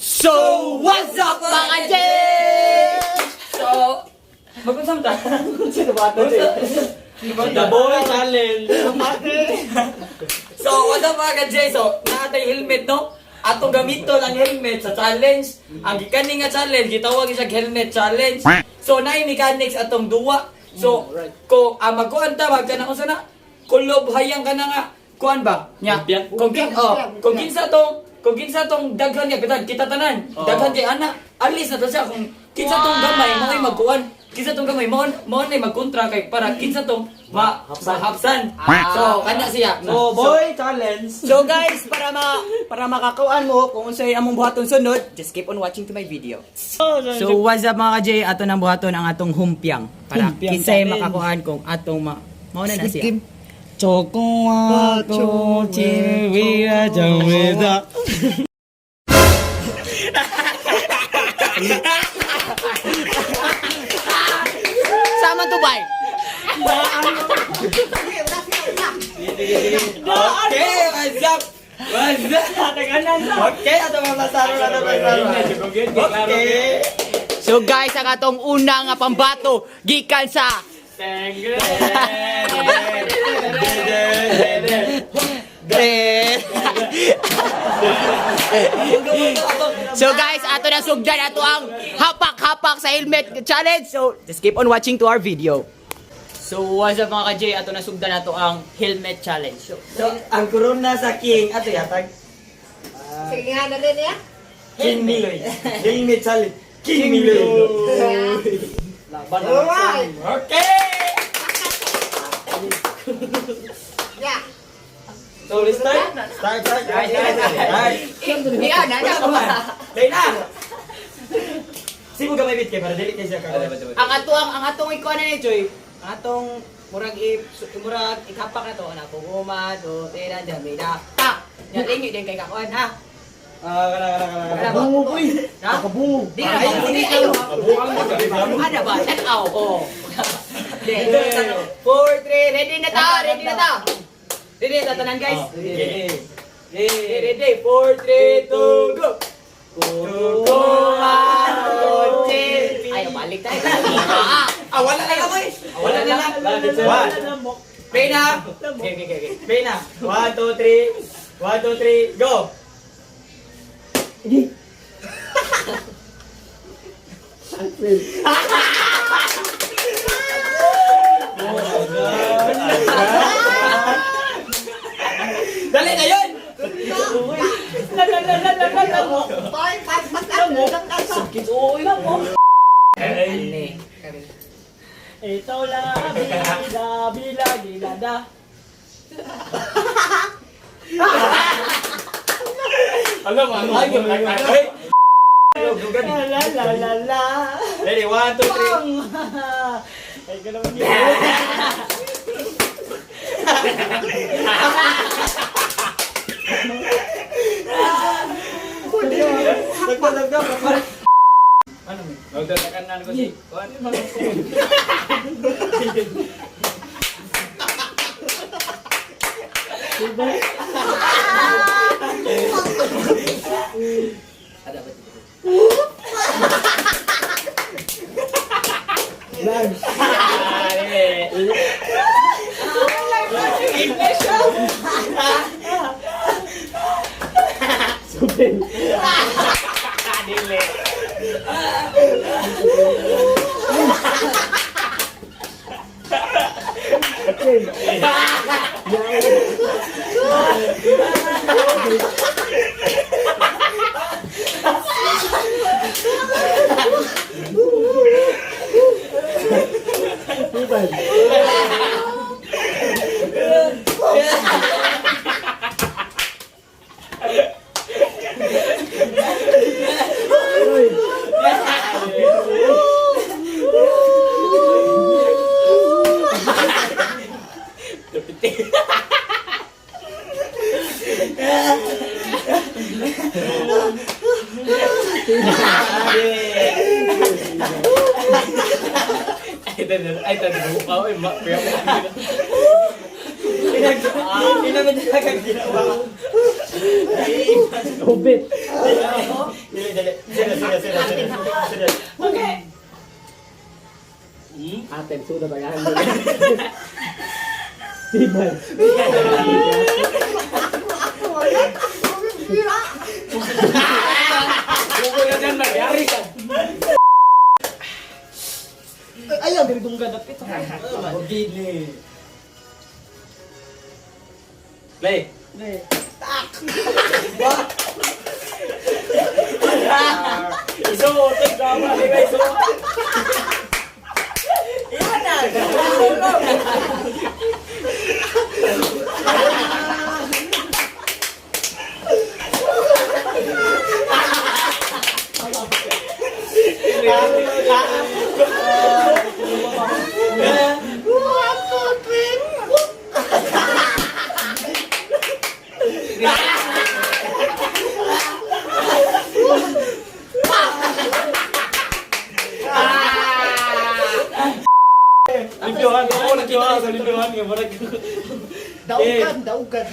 So, what's up, mga Jay? So, mag-unsam ta. The boy challenge. So, what's up, mga ka-Jay? So, naatay helmet, no? Atong gamiton ang helmet sa challenge. Ang gikani nga challenge, gitawag siya helmet challenge. So, naay mechanics atong duwa. So, ko ah, magkuan ta magka na unsa na? Kulob hayang ka na nga. Kuan ba? Nya. Kung kinsa tong daghan nga kita kita tanan. Daghan kay ana. Alis na to siya kung kinsa tong gamay mo ay magkuan. Kinsa tong gamay mo mo na magkontra kay para kinsa tong ma mahapsan. So, kana siya. So, boy challenge. So guys, para makakuan mo kung unsay among buhaton sunod, just keep on watching to my video. So what's up, mga ka-Jay? Ato nang buhaton ang atong humpiang para Humpiang kinsay challenge. makakuan kung atong ma mao na na siya. Choco chiwira jaweda. Sama to bay. Okay, what's up? What's up? Okay, ato mga masaro na to. Okay. So guys, ang atong una nga pambato gikan sa Eh. So guys, ato na sugdan ato ang hapak-hapak sa helmet challenge. So just keep on watching to our video. So what's up, mga ka-J, ato na sugdan ato ang helmet challenge. So, So, ang corona sa King, ato yatag. Sige nga, dali niya. King Miloy. Helmet challenge. King Miloy. Alright. Okay! Yeah. So, let's start. Start, start, start, start. Start. Ikaw na na. Lay na! Sino ka may bit kay para dili kay siya ka. Ang atong ikuan na ni Joy, ang atong murag i murag ikapak na to ana ko uma do tira jamida. Ta. Nya tingi din kay kakuan ha. Ah, kana kana kana. Wala ba? Kabungo, boy. Ha? Kabungo. Di na ba? Di ayo. Ano ba? Tanaw. Oh. Di. 4 3 ready na ta, ready na ta. Ready na ta tanan, guys. Okay. Ready, ready. 4 3 2 go. Kuma Ay, balik tayo. Ah, Ah, wala na lang, boy. Wala na lang. One. Play na. Okay. Play na. One, two, three. One, two, three, go! Dali na yun! Boy, pas, pas, pas, pas, Ano? Ito la bila bila gilada. Alam mo, ano? Ay, ay, La la la la la. Ready, one, two, three. Ay ka naman yun. Dagdag, dagdag, dagdag. Ano? Magdadakan ko si... Ay, tadbukaw. Ay, ma... Pinag... Pinag... Ginawa. Hubit. Dili, dili. Serious, serious, serious, serious. Serious. Okay. Atin, suda ba yan? Sibal. Buko na dyan, magyari ka. Ayaw, dili dunggan dapit. Gini. Play. Iso, ito drama, di ba iso? Yan na. One, two, three. Limpyohan, oo, limpyohan, sa limpyohan nga murag. Daugan, daugan.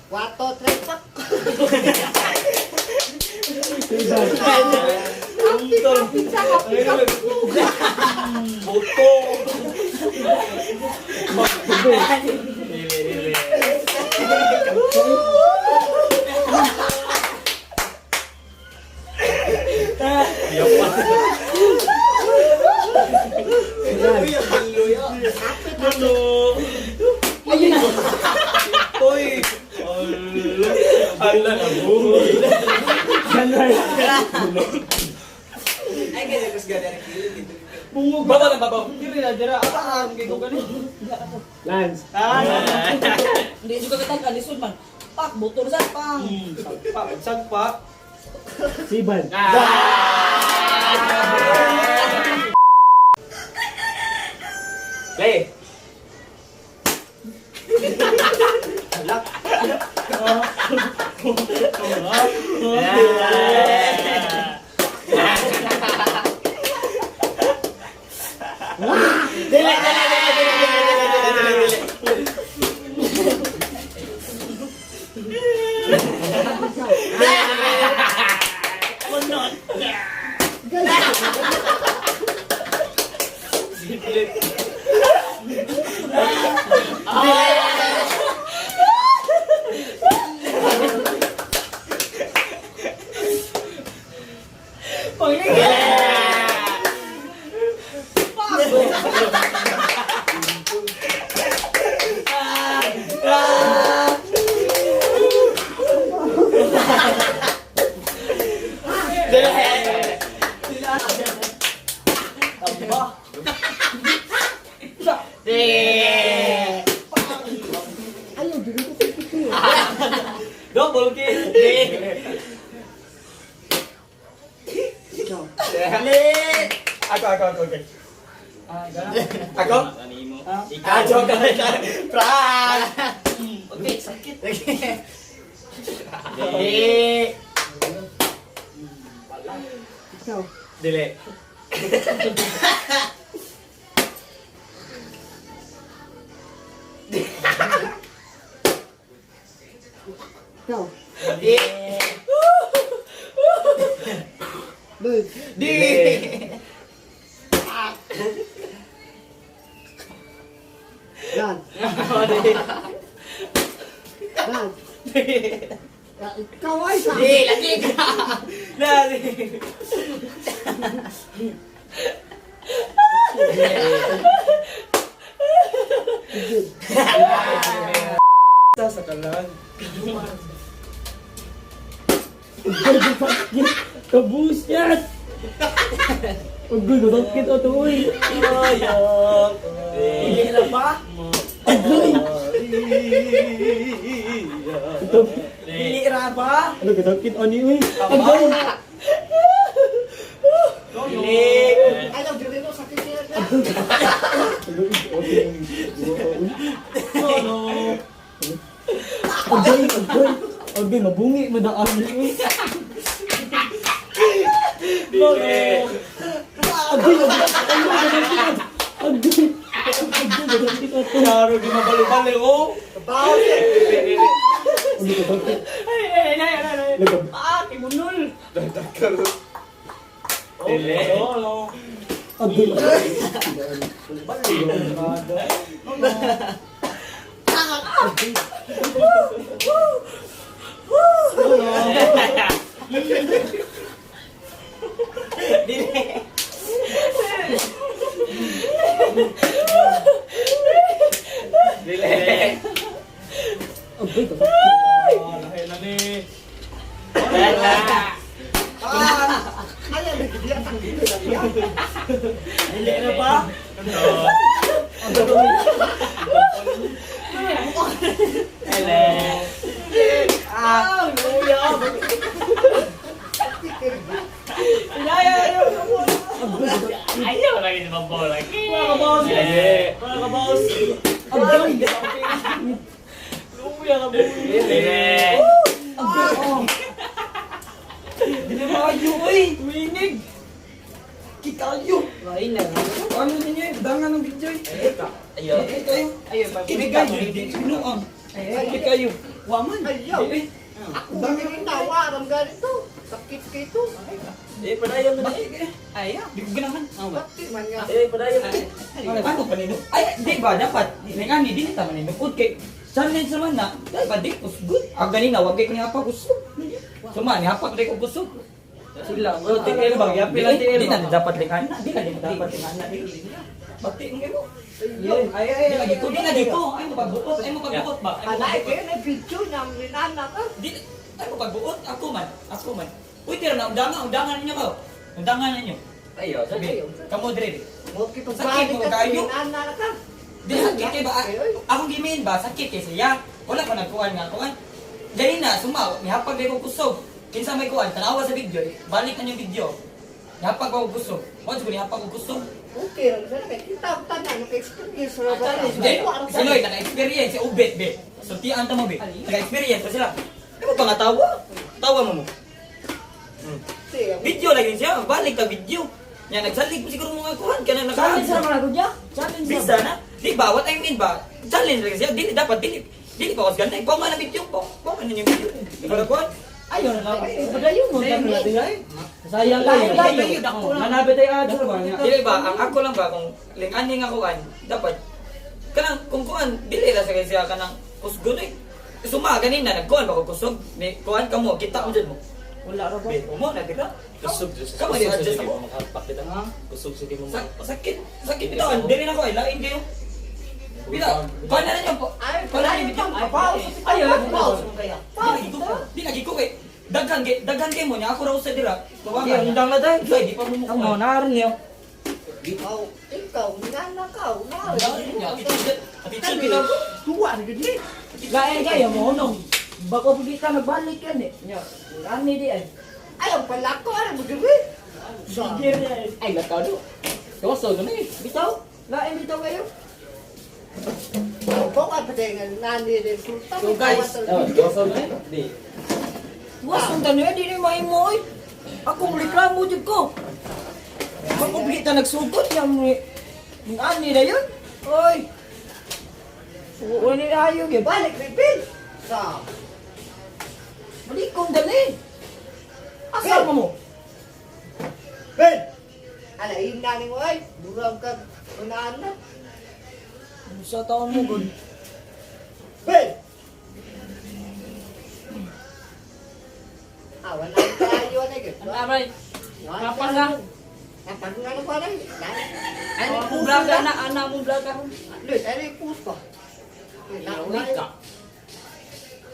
One, two, three, pak. Happy, happy, happy, happy. Buto. Dili, dili. Ano? Uy! Ala, nabuo. Ganay. Ay, kaya kus gani ang Bungog. Babaw lang, babaw. Diri na dira. Ah, ang gigo gani. Lance. Hindi juga kita kan lisod man. Pak, motor sa pang. Sagpa, sagpa. Sibal. Play. Dili, dili, dili, dili, dili, dili, dili, dili. Ayaw, dili ko pipiti. Double kill. Ikaw. Ako, ako, ako, okay. Ako? Ah, joke lang. Prank! Okay, sakit. Dili. Ikaw. Dili. Ikaw. Di. Bird. Di. Yan. Yan. Ikaw ay sa. Di, lagi ka. Dali. Sa kalan. Kabus yan! Ugoy, gudakit o to, uy. Ayok. Hindi na pa. Agoy! Ito, Dili ra ba? ano, gudakit o ni, uy. Agoy! Dili. Ayaw, dili mo sakit niya. Agoy, agoy. Agoy, mabungi, madaan, uy. Dili. Agoy, agoy, agoy, agoy. Agoy, gudakit o to. Klaro, di mabalo-balo. Bawal. Dili, dili. Ay, ay, ay, ay, ay. Ah, kimunol. Dili. Agoy. Dili. Dili. Agoy ka. Lahi na ni. Ah, Ay, nagbiya ang dito lang yan. Dili na pa. Dili. Ah, luya. Ayaw lagi sa bola. Wala ka boss. Dili. Wala ka boss. Agoy. Luya ka boss. Dili. Dili maayo oy. Tuminig. Kikayo. Ay, na. Ano ninyo eh? Dangan ng video eh. Ayaw. Kayo. Ayun, Kikayo. Pinuang. Kikayo. Waman. Ayaw. Eh, Dami rin tawa, aram ganito. Sakit kito. Eh, padayon na ni. Ayaw. Di ko ganahan. Sakit man nga. Eh, padayon na. Ano pa nino? Ay, di ba dapat nga ni di ta maninukod kay challenge naman na. Dapat di kusgot. Ang ganina wag kay ko niya pa kusog. Suma ni hapak ko kusog. Sila, oh, TL ba? Yapil ang TL Di ba? na dapat lingana, di na dapat lingana. Bati mo mo. Ayaw. Ay ay ay lagi ko, di na dito. Ay mo pagbuot, ay mo pagbuot ba? Ay mo Alay, pagbuot. kayo na video niya, rinana ka. Di ay mo pagbuot ako man, ako man. Uy, tira na undangan, undangan ninyo ko. Undangan ninyo. Ayaw. Sabi, kamo dire. Mo kitong Sakit balik mo ka, kayo. rinana ka. Di sakit kay ba? Akong gimin ba sakit kay siya. Wala ko nagkuan nga kuan. Dali na sumaw, nihapag kay ko kusog. Kinsa may kuan, tanawa sa video, balik na yung video. Nihapag ko kusog. Mo jud nihapag ko kusog. Okay, lang sana kay kita ang tanan naka-experience ra ba? Hindi, sila naka-experience si Ubet be. Sultian ta mo be. Naka-experience pa sila. Di mo pa nga tawa? Tawa mo mo. Video lagi siya, balik ta video. Nya nagsalig mo siguro mga kuan kana naka. Challenge ra man ako niya. Challenge ra. Bisa na. Di ba? What I mean ba? Challenge lang siya. Dili dapat dili. Dili pa ko ganda. Ikaw man ang video ko. Ikaw man yung video. Ikaw na kuan. Ayaw na lang. Padayon mo kami natin ay. Sayang kayo. Layo, dako na. Hanapin tayo adyo ba niya. Dili ba ang ako lang ba kung lingani nga kuan dapat kanang kung kuan dili ra sa kay siya kanang kusgon eh. Suma ganina nagkuan ba ko kusog? Ni kuan kamo kita mo jud mo. Wala ra ba? Be, mo na dira. Kusog sa Kamo di adjust mo. Makapak kita. Kusog sa di mo. Sakit, sakit bitaw. Dili na ko ay lain kayo. Bila, kuan na ninyo po. Ay, Kuan na ninyo. Ay, Ay, kaya. Di lagi ko. Di lagi ko kay daghan kay mo niya ako raw sa dira. Di undang na tayo. Di di pa mo Ang mo narin niyo. Ikaw, ikaw, nana ka, Niya, atitude bitaw ko. Tuwa na gud ni. Lain kayo mo nung bako pud ka nagbalik yan eh. Nya. Ani di ay. Ay, ang palako ano mo diri. Sige niya eh. Ay, lakaw do. Kusog na eh. Bitaw. Lain bitaw kayo. Baka pa tayo nga nani resulta. So guys, Oh, kusog na eh. Di. Was ang tanan di ni mahimo oy. Ako reklamo jud ko. Bako pud ka nagsugot niya mo. Ani na yun. Oy. Oo ni ayo gyud. Balik refill. Sa Balik kong dali. Asa mo mo? Ben. Ala ina ni mo ay, burang ka unaan na. Sa taon mo gud. Ben. Ah, wala tayo na gyud. Ano aray? Kapas na. Kapag nga na parang. Ano mo vlog na ana mo vlog ako. Luis, ano yung post ko? Ulit ka.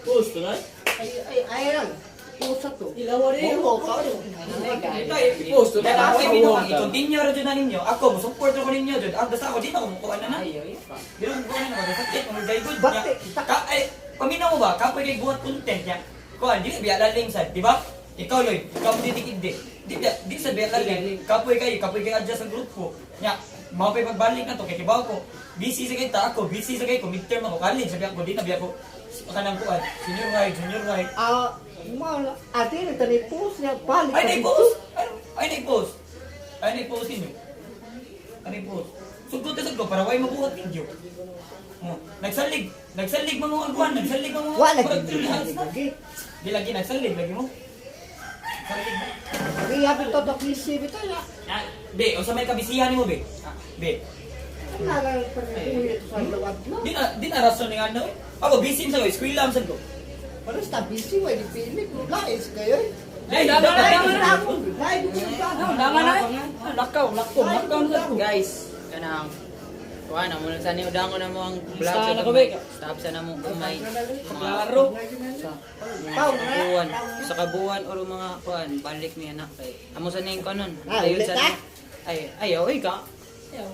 Post na. Ay, ay, ay lang. Post to. Ilawa rin. Buo ka. Ito, kaya ako bitaw ang i-continue ra jud na ninyo. Ako mo support ra ko ninyo jud. Ah, basta ako di na ko mukuan na na. Ayaw, ayaw pa. Di na ko mukuan na na. Sakit mo gay good. Bakit? Ka ay paminaw mo ba? Kapoy kay buhat content niya. Kuan dili biya lalim sad, di ba? Ikaw Lloyd, ikaw mo titikid di. Di biya di sa biya lalim. Kapoy kay adjust ang grupo. Nya, mao pay pagbalik na to kay kibaw ko. Busy sa kay ta ako, busy sa kay ko midterm ako college sabi ako di na biya ko kanang kuan, senior high, junior high. Ah, mo ate na tani post niya balik. Ay, na-post! Ay, na-post! Ay, na-post ninyo. Ay, na-post. Sugot sa ko para way mabuhat video. Oh, nagsalig, nagsalig man mo ang kuan, nagsalig man mo. Wala Murag lagi. three hands na. Lagi. Di lagi nagsalig lagi mo. Salig mo. Lagi hapit to dok isip ito na. Ah, be, unsa may kabisihan nimo be? Ah, be. Wala lang pag-uwi ito sa lawag no. Di na rason ni ano eh. Ako busy sa ko, eskwela man sad ko. Pero sa busy way di pili ko lais kayo. Ay, dama na, dama na. Lain ko sa Dama na. Eh. Lakaw, lakaw, lakaw na ko. Guys, kanang kuan na mo sa niyo dango na mo ang vlog Stop sa na ko, gamay. be. Stop sa na mo gamay. Mga Klaro. Pao na. kabuan, sa kabuan or mga kuan balik mi anak kay. Amo sa ning kanon. Ah, Ayon ulit sa ah. ay ayaw oy ka.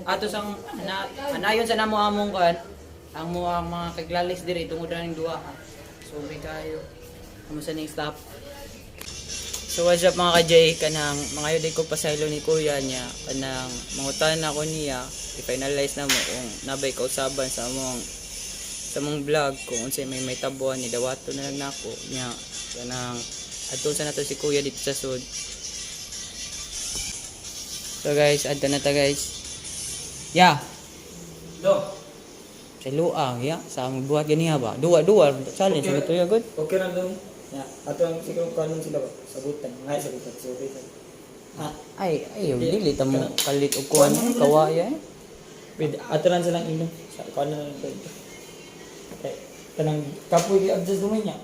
Ato sang na anayon sa namo among kuan ang mo ang mga kaglalis diri tungod na ning duha. Sorry kayo. Amo sa ning stop. So what's up mga ka-J, kanang mga yun ko pasaylo ni kuya niya, kanang mangutan ako niya, i-finalize na mo kung nabay kausaban sa mong vlog kung unsay may tabuan ni dawato na lang nako niya kanang adto sa nato si kuya dito sa sud. So guys, adto na ta guys. Ya, Do. sa luang ya, sa among buhat ganiha ba? Duwa-duwa challenge okay. Sa tuyo good. Okay lang dong. Ya, ato ang siguro kanon sila ba? Sabutan, ngay sabutan, sorry. Ha, Ay, ay, dili ta mo kalit og kuan kawaya eh. pwede ato lang silang inom sa kanon lang pwede. Okay. Kanang kapoy gi-adjust dumay niya.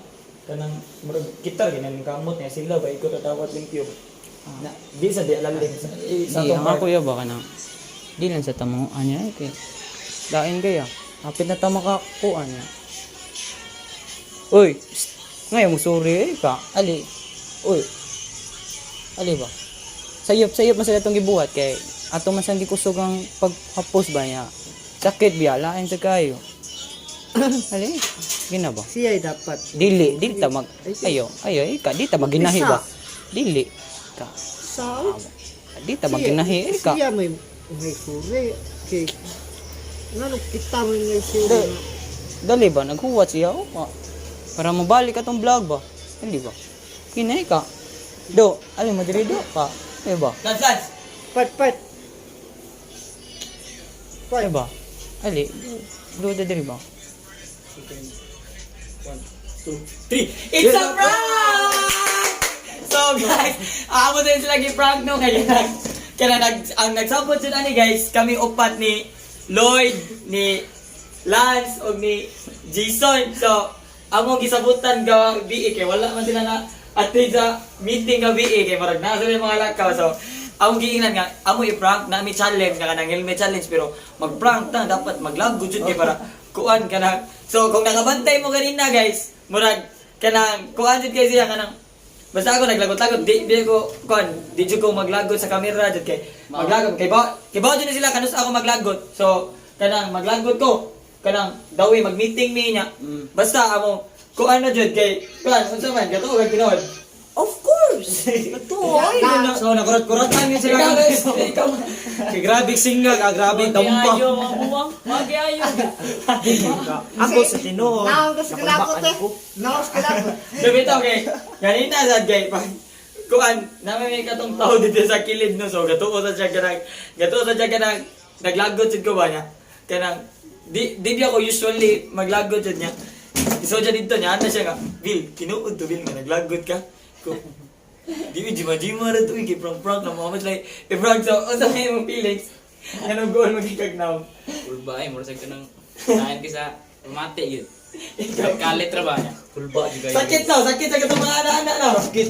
Kanang murag gitar ginan kamot niya sila ba ikot atawat limpyo. Na di sa di alalim sa, eh, sa Di, atong ang part. ako ya ba kanang di lang sa tamo anya eh, kay lain kaya. Hapit na ta makakuan niya. Uy, psst, ngayon mo sorry eh ka. Ali. Uy. Ali ba? Sayop, sayop man sila itong gibuhat kay ato man sang gikusog ang paghapos ba niya. Sakit biya, lain sa kayo. Ali, gina ba? Siya ay dapat. Dili, dili ta mag ayo, ayo eh, ka di ta maginahi ba? Dili ka. Sa Di ta maginahi eh, ka. Siya may suri. Kay ngano kita man may suri. Dali ba? Naghuwat siya o? Oh. Para mabalik atong vlog ba? Hindi ba? Kinay ka. Do, alin mo diri do ka. Ay ba? Lance, Lance. Pat pat. Ay ba? Ali, do da diri ba? One, two, three. It's a prank! So guys, amo din sila gi-prank no kaya nag kaya nag ang nagsabot sila ni guys, kami upat ni Lloyd, ni Lance ug ni Jason. So, amo gisabutan gawa BE kay wala man sila na attend sa meeting gabi eh, kay marag naa sila yung mga lakaw. So, among giingnan nga amo i-prank na mi challenge nga kanang helmet challenge pero mag-prank ta dapat maglago jud kay para kuan kanang. So kung nakabantay mo kanina guys, murag kanang kuan jud kay siya kanang basta ako naglagot-lagot di di ko kuan di jud ko maglagot sa kamera jud kay maglagot kay ba jud na sila kanus ako maglagot. So kanang maglagot ko kanang dawi mag-meeting mi niya. Basta amo kuan na jud kay kuan unsa man gato kag tinuod. Of course! Ito ay! So nakurat-kuratan yun sila. Ikaw, ikaw. Kay grabe singag, ah, grabe dampa. Ako sa tinuod. Naon ka sa kilakot eh. Naon sa kilakot. Sabi ito, okay. Ganina sad kay pa. Kuan, namin may katong tao dito sa kilid no. So gatuo sa siya kanang gatuo sa siya kanang naglagot jud ko ba niya. Kanang di di ako usually maglagot jud niya. So siya dito niya ana siya nga, Bill, tinuod to Bill nga naglagot ka. Ko di mi jima jima ra to eh, kay prank prank na mo like i-prank so unsa may imong feelings? Nganong goal magikag now. Kulba ay mura sa kanang kain kaysa mati yun. Kalit ra ba niya? Kulba jud kayo. Sakit no, sakit sa katong mga anak-anak no. Sakit.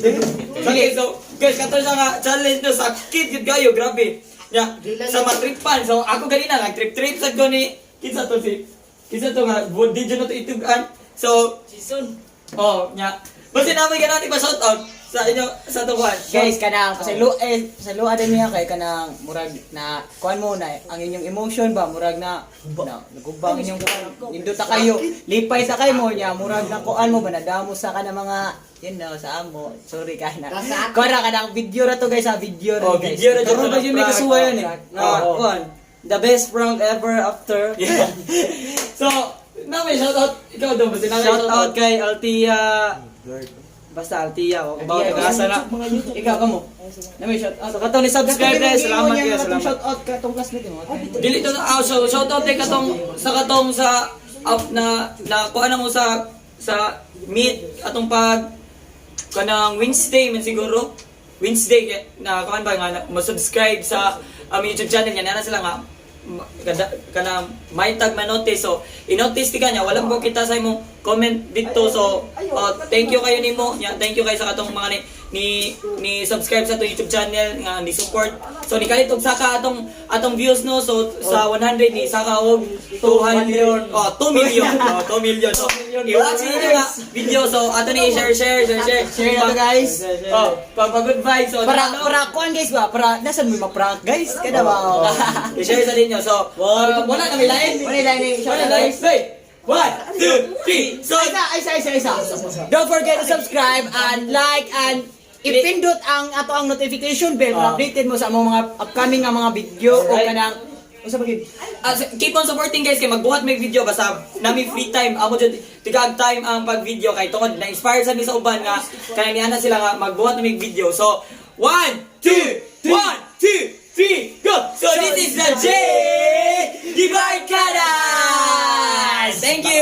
Sakit so, guys, kato siya nga challenge no, sakit gid kayo, grabe. Ya, sa matripan. So ako ganina nag trip trip sad ko ni kinsa to si kinsa to nga di jud na to itugan. So, Season. oh, nya. Basta namin ganani pa shout out sa inyo sa tuwan. Guys, kanang pasaylo eh pasayloa din niya kay kanang murag na kuan mo na ang inyong emotion ba murag na na nagubang inyong kuan nindot ta kayo lipay ta kayo mo niya murag na kuan mo ba nadamo sa kana mga yun no, sa amo sorry ka na Nasa akin. kuan ra kanang video ra to guys ha video ra Oh, guys. video ra to. Karon ba yun may kasuwa yan eh? Oo. Kuan. The best prank ever after. Yeah. So, namin shout out ikaw daw basta namin Shout out kay Althea Basta Altia o kabaw taga-asa na. Ikaw kamo. Na may shout out. Sa katong ni subscribe na, salamat kayo, salamat. Shout out ka tong classmate mo. Dili to ah, so shout out kay katong sa katong sa up na na kuan na mo sa meet atong pag kanang Wednesday man siguro. Wednesday na kuan ba nga mo subscribe sa aming YouTube channel niya na sila nga kanang may tag ma-notice, so i-notice ti kanya wala ko kita sa imong comment dito. So thank you kayo nimo nya, thank you kayo sa katong mga ni subscribe sa atong YouTube channel nga ni support. So ni kalit og saka atong atong views, no? So sa 100 ni saka og 200, oh, 2 million, oh, 2 million. So i-watch ninyo nga video. So ato ni i-share, share, share, share. Share na to, guys. Oh, pag good vibes. So Para ano? para kuan, guys, ba? Para nasan mo ma-prank, guys? Kada ba? Oh. I-share sa ninyo. So wala na may lain. Wala lain eh, Wala lain. Hey, one, two, three. So Isa, isa, isa, isa. Don't forget to subscribe and like and ipindot ang ato ang notification bell para updated mo sa among mga upcoming nga mga video o kanang unsa ba gid? Keep on supporting, guys, kay magbuhat may video basta nami free time amo jud tigag time ang pag video kay tungod na inspire sa mi sa uban nga kaya ni ana sila nga magbuhat na may video. So one two one two three go. So this is the J Gibarkadas. Thank you.